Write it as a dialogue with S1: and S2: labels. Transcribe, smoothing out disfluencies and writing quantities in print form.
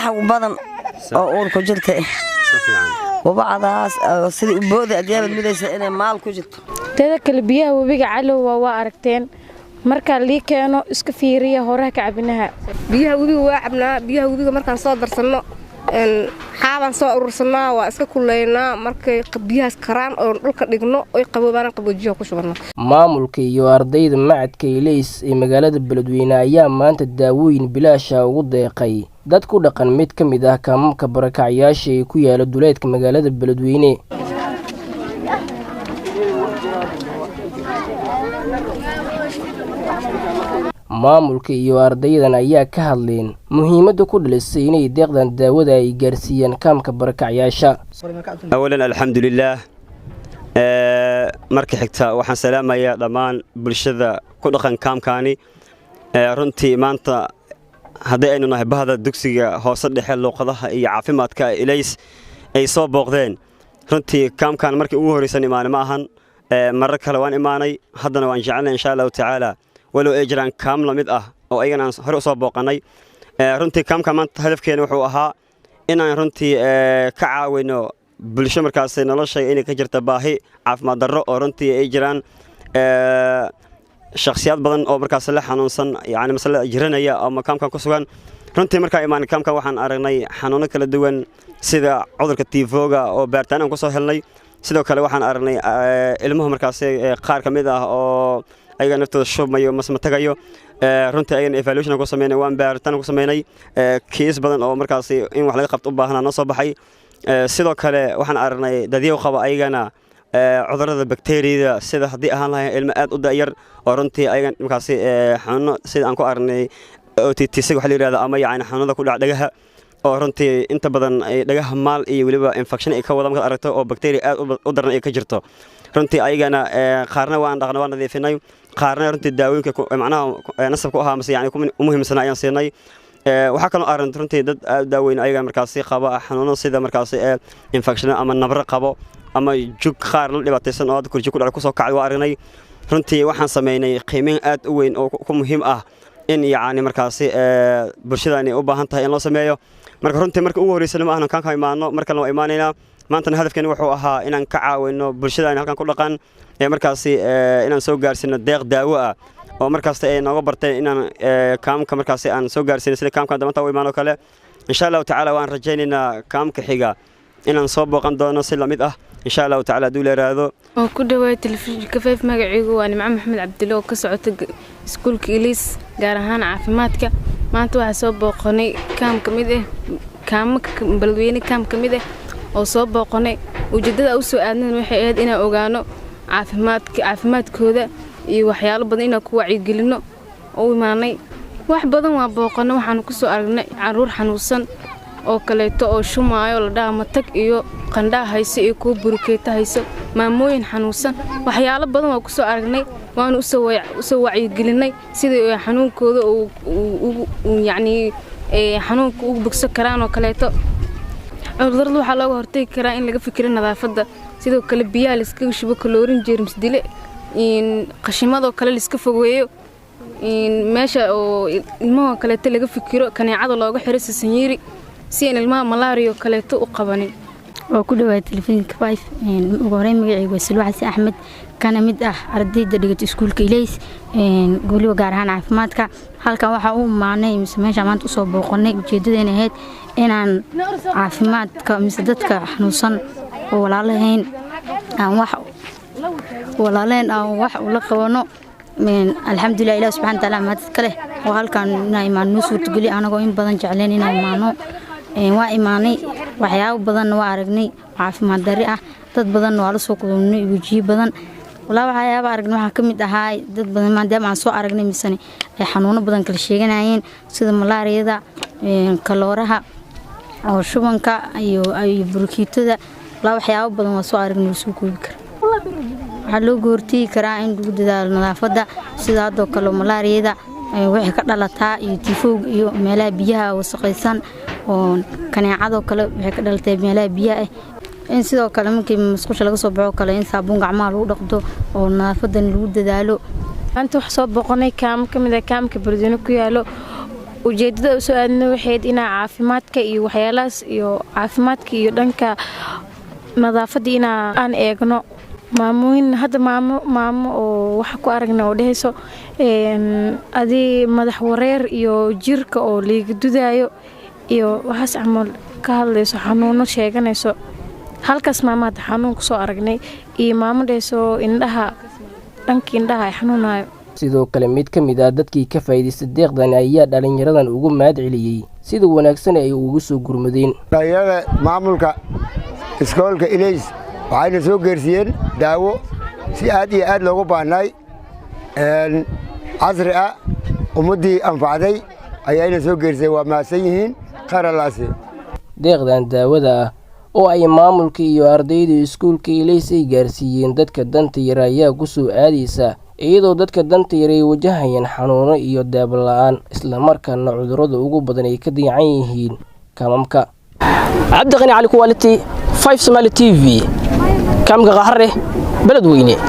S1: U badan oo uur ku jirta, wabacdaas sidai u booda adyaabad midaysa inay maal ku jirto.
S2: Teeda kale, biyaha webiga Calowwa waa aragteen. Markaa lii keeno, iska fiiriya horaha ka cabinaha.
S3: Biyaha webiga waa cabnaa. Biyaha webiga markaan soo darsanno, xaabaan soo urursannaa, waa iska kuleynaa. Markay biyahaas karaan oon dhulka dhigno, oy qaboobaana, qaboojiyaha ku shubanno.
S4: Maamulka iyo ardayda macadka Ilays ee magaalada Beledweyne ayaa maanta daawooyin bilaasha ugu deeqay dad ku dhaqan mid ka mid ah kaamamka barakacyaasha ee ku yaala duleedka magaalada Beledweyne. Maamulka iyo ardaydan ayaa ka hadleen muhiimadda ku dhalisay inay deeqdan daawada ay gaarsiiyaan kaamka barakacyaasha.
S5: Awalan, alxamdulilaah. Marka xigta, waxaan salaamayaa dhammaan bulshada ku dhaqan kaamkaani. Runtii maanta haddii aynu nahay bahda dugsiga hoose dhexe luuqadaha iyo caafimaadka Ilays ay soo booqdeen, runtii kaamkan markii ugu horraysan imaanay ma ahan, marar kale waan imaanay. Haddana waan jecelnay, insha Allahu tacaala, walow ay jiraan kaam la mid ah oo ayagana aan hore u soo booqannay. Runtii kaamka maanta hadafkeena wuxuu ahaa inaan runtii ka caawino bulsho markaas nolosha inay ka jirta baahi caafimaad darro, oo runtii ay jiraan shakhsiyaad badan oo markaas la xanuunsan, yani masale jiranaya ama kaamkan ku sugan. Runtii markaa imaanay kaamkan, waxaan aragnay xanuuno kala duwan, sida cudurka tiifooga oo baaritaan aan ku soo helnay. Sidoo kale waxaan aragnay ilmuhu markaas qaar ka mid ah oo ayaga naftooda shubmayo masma tagayo. Runtii ayagana evaluation ku sameynay, waan baaritaan ku sameynay. Kiis badan oo markaas in wax laga qabto u baahanaa noo soo baxay. Sidoo kale waxaan aragnay dadyow qaba ayagana cudurrada bakteeriyada, sida haddii ahaan lahayn ilmo aad u da'yar oo runtii ayagan markaasi xanuuno sida aan ku aragnay otitis waxa la yidhahda, ama yacni xanuunada ku dhaca dhagaha, oo runtii inta badan ay dhagaha maal iyo weliba infection ay ka wada markaad aragto oo bakteeriya aad u daran ay ka jirto. Runtii ayagana qaarna waan dhaqnay, waan nadiifinay, qaarna runtii daawooyinka macnaha nasabka u ahaa mase yani u muhiimsanaa ayaan siinay. Waxaa kaloo aragtay runtii dad aad u daaweyn ayaga markaasi qaba xanuuno sida markaasi infection ama nabro qabo ama jug qaar la dhibaataysan oo hadda kurji ku dhaca kusoo kacay waa aragnay. Runtii waxaan sameynay qiimeyn aad u weyn oo ku muhiim ah in yacni markaasi bulshadani u baahan tahay in loo sameeyo. Marka runtii marka ugu horreysana ma ahnan kaanka imaano, mar kalena waa imaanaynaa. Maantana hadafkeeni wuxuu ahaa inaan ka caawino bulshadani halkan ku dhaqan ee markaasi inaan soo gaarsiino deeq daawo ah oo markaasta ay nooga barteen inaan kaamka markaasi aan soo gaarsiino, sida kaamkan damanta u imaano kale. Insha Allahu tacaala waan rajaynaynaa kaamka xiga inaan soo booqan doono si lamid ah, insha Allahu tacala, hadduu la yiraahdo.
S2: Oo ku dhawaay telefishinka Five. Magacaygu waa Nimco Maxamed Cabdille oo ka socota iskuulka Ilays, gaar ahaan caafimaadka. Maanta waxaa soo booqanay kaam ka mid ah kaamaka Beledweyne, kaam ka mid ah oo soo booqanay. Ujeeddada u soo aadnan waxay ahayd inaan ogaano caafimaadka, caafimaadkooda iyo waxyaalo badan inaan ku wacyigelinno oo u imaanay. Wax badan waa booqanay. Waxaanu ku soo aragnay caruur xanuunsan oo kaleeto oo shumaayo, la dhaha matag iyo qandhaa hayso, iyo kuwa burukeeta hayso, maamooyin xanuunsan. Waxyaalo badan waa ku soo aragnay, waanu usoo wacyigelinay sidii xanuunkooda yacnii xanuunka ugu bogsan karaan oo kaleeto. Cudurada waxaa looga hortagi karaa in laga fikiro nadaafadda, sidoo kale biyaha laiskaga shubo kaloorin jeermis dile, qashimadoo kale laiska fogeeyo, meesha oo ilmahoo kaleeto laga fikiro kaneecada looga xiro sisanyiiri si aan ilmaha malaariya oo kaleeto u qabanin.
S6: Waa ku dhawaay telefishinka Five. Ugu horeyn, magacaygu waa Salwa Xasan Axmed, kana mid ah ardayda dhigata iskuulka Ilays, weliba gaar ahaan caafimaadka. Halkan waxaa u imaanay mise meesha maanta usoo booqanay, ujeedadeena ahayd inaan caafimaadka mise dadka xanuunsan oo walaalahayn aan wax walaalahayn aan wax ula qabano. Alxamdulilah, Ilah subxana wataala mahad iska leh oo halkan inaan imaano noo suurtageliyo. Anagoo in badan jecleen inaan imaano, waa imaanay. Waxyaabo badanna waa aragnay caafimaad darri ah, dad badanna waa la soo kulannay, wejiyo badan. Walaa waxyaaba aragnay waxaa ka mid ahaa dad badan maadaama aan soo aragnay misane ay xanuuno badan kala sheeganayeen, sida malaariyada, kalooraha oo shubanka iyo burukiitada. Walaa waxyaabo badan waa soo aragnay, lasoo koobi kara. Waxaa looga hortegi karaa in lagu dadaalo nadaafadda, sida haddoo kale malaariyada waxay ka dhalataa iyo tiifowga iyo meelaha biyaha wasaqaysan, oo kaneecadoo kale waxay ka dhalatay meelaha biyaha ah. In sidoo kale markii musqusha laga soo baxo kale in saabuun gacmaha lagu dhaqdo oo nadaafadan lagu dadaalo.
S2: Maanta wax soo booqanay kaamo ka mid ah kaamka Beledweyne ku yaalo. Ujeedada usoo aadna waxayd inaa caafimaadka iyo waxyaalahaas iyo caafimaadka iyo dhanka nadaafadda inaa aan eegno. Maamooyin hadda maamo maamo oo waxa ku aragna oo dhehayso adii madax wareer iyo jirka oo liiga dudaayo iyo waxaas camal ka hadlayso, xanuuno sheeganayso. Halkaas maamo hadda xanuun kusoo aragnay iyo maamo dhehayso indhaha, dhanka indhaha ay xanuunayo.
S4: Sidoo kale, mid ka mid ah dadkii ka faa'iidaystay deeqdan ayaa dhallinyaradan ugu mahad celiyey sida wanaagsan ay ugu soo gurmadeen.
S7: Dhalinyarada maamulka iskoolka Ilays waxayna soo geersiiyeen daawo si aad iyo aad loogu baahnay, casri ah, ummaddii anfacday ayayna soo geersiyeen. Waa mahadsan yihiin, khayr allaasi.
S4: Deeqdan daawada ah oo ay maamulka iyo ardayda iskuulka Ilays ay gaarsiiyeen dadka danta yar ayaa ku soo aadaysa iyadoo dadka danta yar ay wajahayaan xanuuno iyo daawo la-aan, islamarkaana cudurrada ugu badan ay ka dayacan yihiin kaamamka.
S8: Cabdiqani Cali, Quality 5 Somali TV, kaamka Qaxare, Beledweyne.